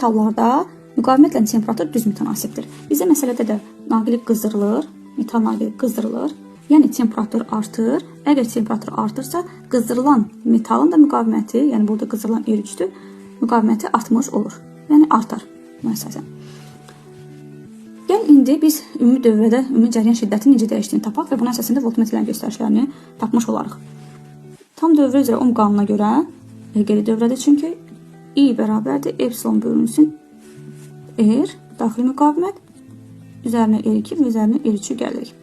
Metallarda müqavimətlə temperatur düz mütənasibdir. Bizə məsələdə də naqili qızdırılır, metal naqili qızdırılır. Yəni temperatur artır. Əgər temperatur artırsa, qızdırılan metalın da müqaviməti, yəni burada qızdırılan R3-dür, müqaviməti artmış olur. Yəni artar buna əsasən. Gəl indi biz ümumi dövrədə ümumi cəryan şiddətinin necə dəyişdiyini tapaq və buna əsasən də voltmetrlərin göstərişlərini tapmış olarıq. Tam dövrə üzrə Ohm qanununa görə qeyri dövrədir çünki I bərabərdir epsilon bölünsün R daxili müqavimət üzərinə R2 və üzərinə R3-ü gəlirik.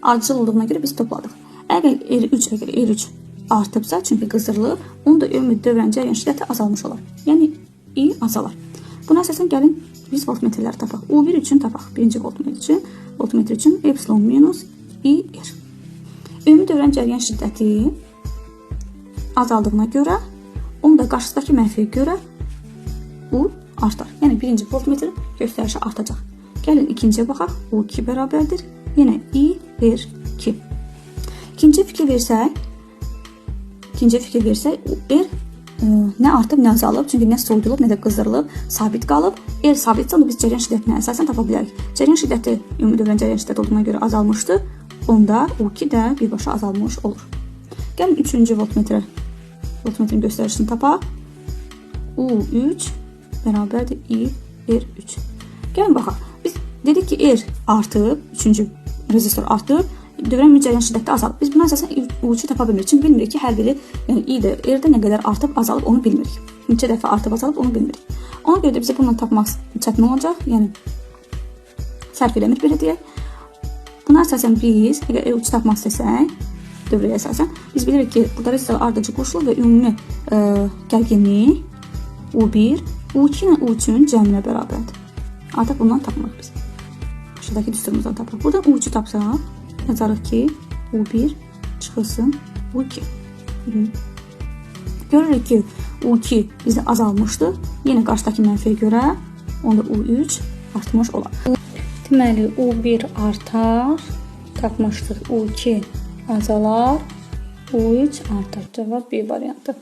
Ardıcıl olduğuna görə biz topladıq. Əgər R3 artıbsa, çünki qızdırılıb, onda ümumi dövrən cəryan şiddəti azalmış olar. Yəni I azalar. Buna əsasən gəlin biz voltmetrləri tapaq. U1 üçün tapaq. Birinci voltmetr üçün epsilon minus IR. Ümumi dövrən cəryan şiddəti azaldığına görə, onda qarşısındakı mənfiyə görə U artar. Yəni birinci voltmetrin göstərişi artacaq. Gəlin ikinciyə baxaq. U2 bərabərdir. Yenə I, R, 2. İkinci fikir versək, R nə artıb, nə azalıb. Çünki nə soyudulub, nə də qızdırılıb, sabit qalıb. R sabitsə, onu biz cəryan şiddətinə əsasən tapa bilərik. Cəryan şiddəti, ümumi dövrən cəryan şiddəti olduğuna görə azalmışdı. Onda U2 də birbaşa azalmış olur. Gəlin üçüncü voltmetrin göstərişini tapaq. U3 bərabərdir I, R3. Gəlin baxaq. Biz dedik ki, R artıb, üçüncü rezistor artıb, dövrən ümumi cəryan şiddəti azalıb. Biz buna əsasən U3-ü tapa bilmirik. Çünki bilmirik ki, hər biri, yəni I də, R də nə qədər artıb, azalıb onu bilmirik. Neçə dəfə artıb, azalıb onu bilmirik. Ona görə də bizə bununla tapmaq çətin olacaq. Yəni sərf eləmir belə deyək. Buna əsasən biz əgər R3 tapmaq istəsək, dövrəyə əsasən biz bilirik ki, burada rezistor ardıcıl qoşulur və ümumi gərginlik U1, U2 ilə U3-ün cəminə bərabərdir. Artıq bundan tapmırıq biz. Aşağıdakı düsturumuzdan tapırıq. Buradan U3-ü tapsaq, yazarıq ki, U1 çıxılsın U2. Görürük ki, U2 bizdə azalmışdı. Yenə qarşıdakı mənfiyə görə onda U3 artmış olar. Deməli, U1 artar, tapmışdıq, U2 azalar, U3 artar. Cavab B variantı.